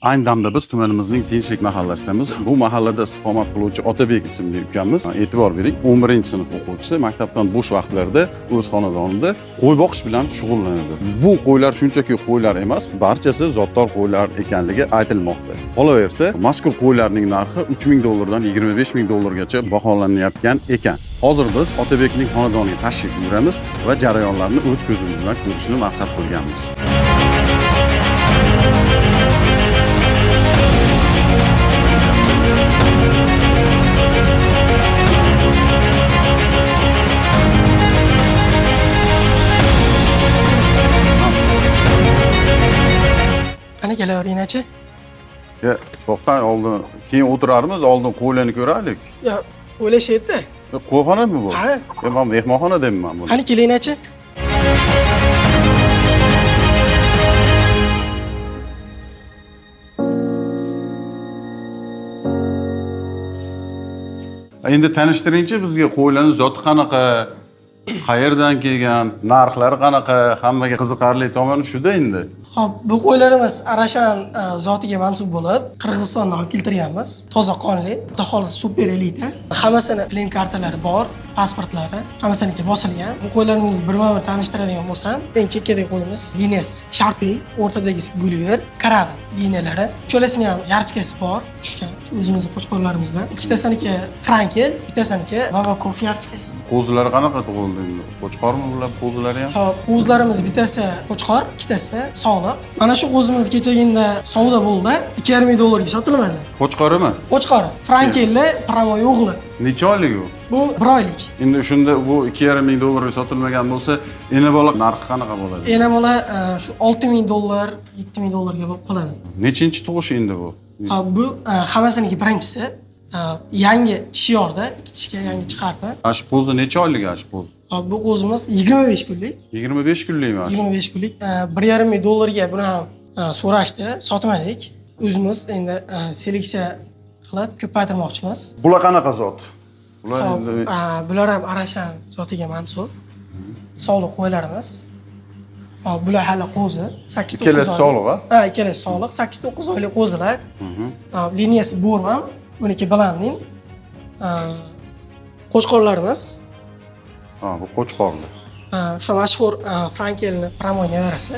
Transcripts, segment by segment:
Ayni damda biz tumanimizning Tinchlik mahallasidamiz. Bu mahallada istiqomat qiluvchi Otabek ismli ukamiz, e'tibor bering, 11-sinf o'quvchisi maktabdan bo'sh vaqtlarida o'z xonadonida qo'y boqish bilan shug'ullanadi. Bu qo'ylar shunchaki qo'ylar emas, barchasi zotdor qo'ylar ekanligi aytilmoqda. Qolaversa, mazkur qo'ylarning narxi 3000 dollardan 25 000 dollargacha baholanayotgan ekan. Hozir biz Otabekning xonadoniga tashrif buyuramiz va jarayonlarni o'z ko'zimiz bilan ko'rishni maqsad qilganmiz. Qani kelaveringlarchi. Ya, to'xtang, oldin keyin o'tirarmiz, oldin qo'ylarni ko'raylik. Yo, o'ylashyapti. E, qo'yxonami bu? Ha. E, men mehmonxona deyman buni. Qani kelinglarchi. Endi tanishtiringchi bizga qo'ylarning zoti qanaqa, qayerdan kelgan, narxlari qanaqa, hammaga qiziqarli tomoni shuda endi. Xo'p, bu qo'ylarimiz Arashan zotiga mansub bo'lib, Qirg'izistondan olib keltirganmiz. Toza qonli, xudo xohlasa super elita. Hammasini plen kartalari bor, pasportlari, hammasiniki bosilgan. Bu qo'ylarimizni birma-bir tanishtiradigan bo'lsam, eng chekkadagi qo'yimiz Lines Sharpey, o'rtadagisi Gulliver, Karavan liniyalari. Uchalasini ham yarchkasi bor, tushgan shu o'zimizni qo'chqorlarimizdan. Ikkitasiniki Frankel, bittasiniki Vavakov yarchkasi. Qo'zilari qanaqa tug'ildi endi? Qo'chqormi bular qo'zilari ham? Hop, qo'zilarimiz bittasi qo'chqor, ikkitasi sog'liq. Mana shu qo'zimiz kechagina savdo bo'ldi. 2,5 ming dollarga sotilmadi. Qo'chqorimi? Qo'chqori, Frankelli Pramoy o'g'li. Necha oylik u? Bu bir oylik. Endi shunda bu 2,5 ming dollarga sotilmagan bo'lsa, ena bola narxi qanaqa bo'ladi? Ena bola shu 6 ming dollar, 7 ming dollarga bo'lib qoladi. Nechinchi tug'ish endi bu? Hop, bu hammasiniki birinchisi. Yangi tish yordi, ikki tishga yangi chiqardi. Ana shu qo'zi necha oylik ana shu qo'zi? Hop, bu qo'zimiz 25 kunlik. 25 kunlikmi? 25 kunlik. 1,5 ming dollarga buni ham so'rashdi, sotmadik. O'zimiz endi seleksiya qilib ko'paytirmoqchimiz. Bular qanaqa zot? Bular Hop, endi bular ham Arashan zotiga mansub. Sog'liq qo'ylarimiz. Hop, bular hali qo'zi. 8-9 Ikkalasi oylik. sog'liq, a? Ha, ikkalasi sog'liq. 8-9 oylik qo'zilar. Hop, liniyasi Borman, buniki Bilandin. Qo'chqorlarimiz. Ha, bu qo'chqorli. O'sha mashhur Frankelni Pramoy nevarasi.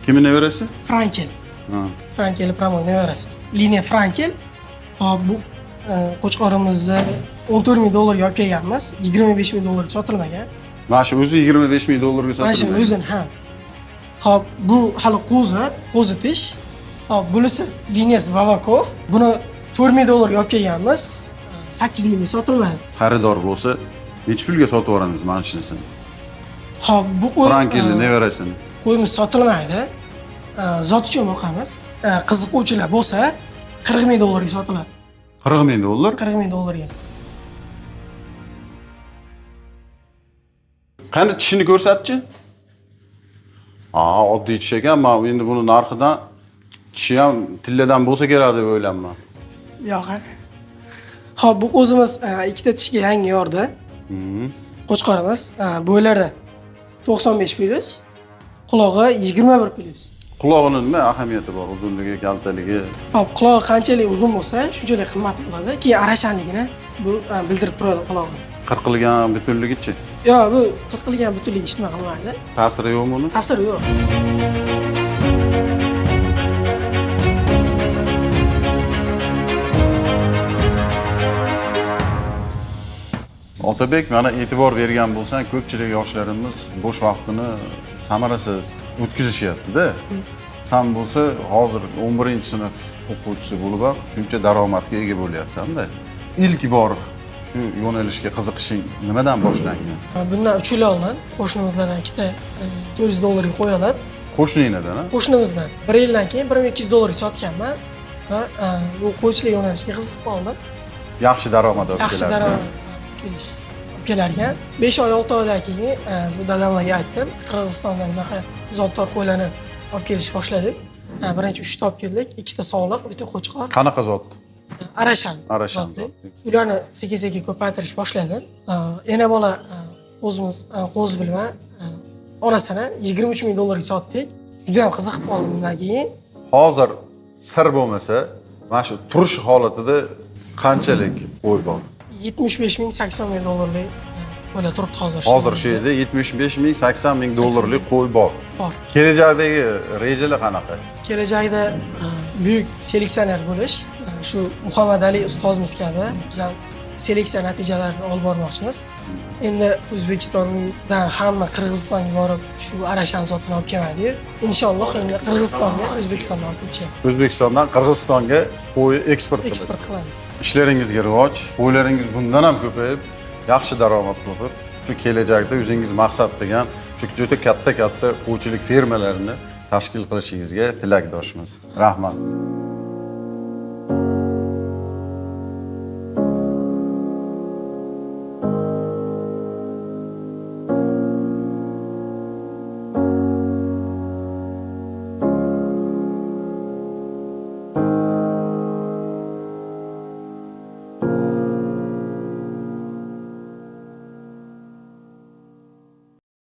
Kimni nevarasi? Frankel. Ha. Frankel Pramoy nevarasi. Liniya Frankel. Hop, bu qo'chqorimizni 14 ming dollarga olib kelganmiz. 25 ming dollarga sotilmagan. Mana shu o'zi 25 ming dollarga Mana shuni sotilgan. o'zini, ha. Hop, bu hali qo'zi, qo'zi tish. Hop, bunisi liniyasi Vavakov. Buni 4 ming dollarga olib kelganmiz. 8 mingga sotilmadi. Xaridor bo'lsa, necha pulga sotib yuboramiz mana shunisini? Hop, bu qo'y Frankelni nevarasini. qo'yimiz sotilmaydi. Zot uchun boqamiz. Qiziquvchilar bo'lsa 40 ming dollarga sotiladi. 40 ming dollar. 40 ming dollarga. Qani tishini ko'rsatchi? Ha, oddiy tish ekan. Men endi buni narxidan tishi ham tilladan bo'lsa kerak deb o'ylayman. Yo'q. Ha. Hop, bu qo'zimiz ikkita tishga yangi yordi. Qo'chqorimiz bo'ylari 95 plus, qulog'i 21 plus. Qulog'ini nima ahamiyati bor? Uzunligi, kaltaligi. Hop, qulog'i qanchalik uzun bo'lsa, shunchalik qimmat bo'ladi. Keyin arashanligini bu bildirib turadi qulog'i. Qirqilgan butunligichi? Yo'q, bu qirqilgan butunligi hech nima qilmaydi. Ta'siri yo'qmi uni? Ta'siri yo'q. Otabek, mana e'tibor bergan bo'lsang, ko'pchilik yoshlarimiz bo'sh vaqtini samarasiz o'tkazishyapti-da. San bo'lsa hozir 11-sinf o'quvchisi bo'lib ham shuncha daromadga ega bo'lyapsan-da. Ilk bor shu yo'nalishga qiziqishing nimadan boshlangan? Bundan 3 yil oldin qo'shnimizlardan ikkita 400 dollarga qo'y olib, Qo'shninglardan, a? qo'shnimizdan bir yildan keyin 1200 dollarga sotganman va bu qo'ychilik yo'nalishiga qiziqib qoldim. Yaxshi daromad olib Yaxshi kelardi. daromad kelish olib kelarkan. 5 oy 6 oydan keyin shu dadamlarga aytdim, Qirg'izistondan bunaqa zotdor qo'ylarni olib kelishni boshladik. Birinchi 3 ta olib keldik, ikkita sog'liq, bitta qo'chqor. Qanaqa zot? Arashan. Arashan zotli. zotli. Ularni sekin-sekin ko'paytirish boshladim. Ena bola qo'zimiz, qo'z bilma, onasini 23 ming dollarga sotdik. Juda ham qiziqib qoldim bundan keyin. Hozir Sir bo'lmasa, mana shu turish holatida qanchalik qo'y bor? 75 ming, 80 ming dollarlik qo'ylar turibdi hozir. Hozir shu yerda 75 ming, 80 ming dollarlik qo'y bor. Bor. Kelajakdagi rejalar qanaqa? Kelajakda buyuk seleksioner bo'lish, shu Muhammad Ali ustozimiz kabi biz ham seleksiya natijalarini olib bormoqchimiz. Endi O'zbekistondan hamma Qirg'izistonga borib shu Arashan zotini olib kelmadi-yu. Inshaalloh endi Qirg'izistonga O'zbekistondan olib ketishyapti. O'zbekistondan Qirg'izistonga qo'y eksport qilasiz. Eksport qilamiz. Ishlaringizga rivoj, qo'ylaringiz bundan ham ko'payib, yaxshi daromad topib, shu kelajakda o'zingiz maqsad qilgan shu juda katta-katta qo'ychilik fermalarini tashkil qilishingizga tilakdoshmiz. Rahmat.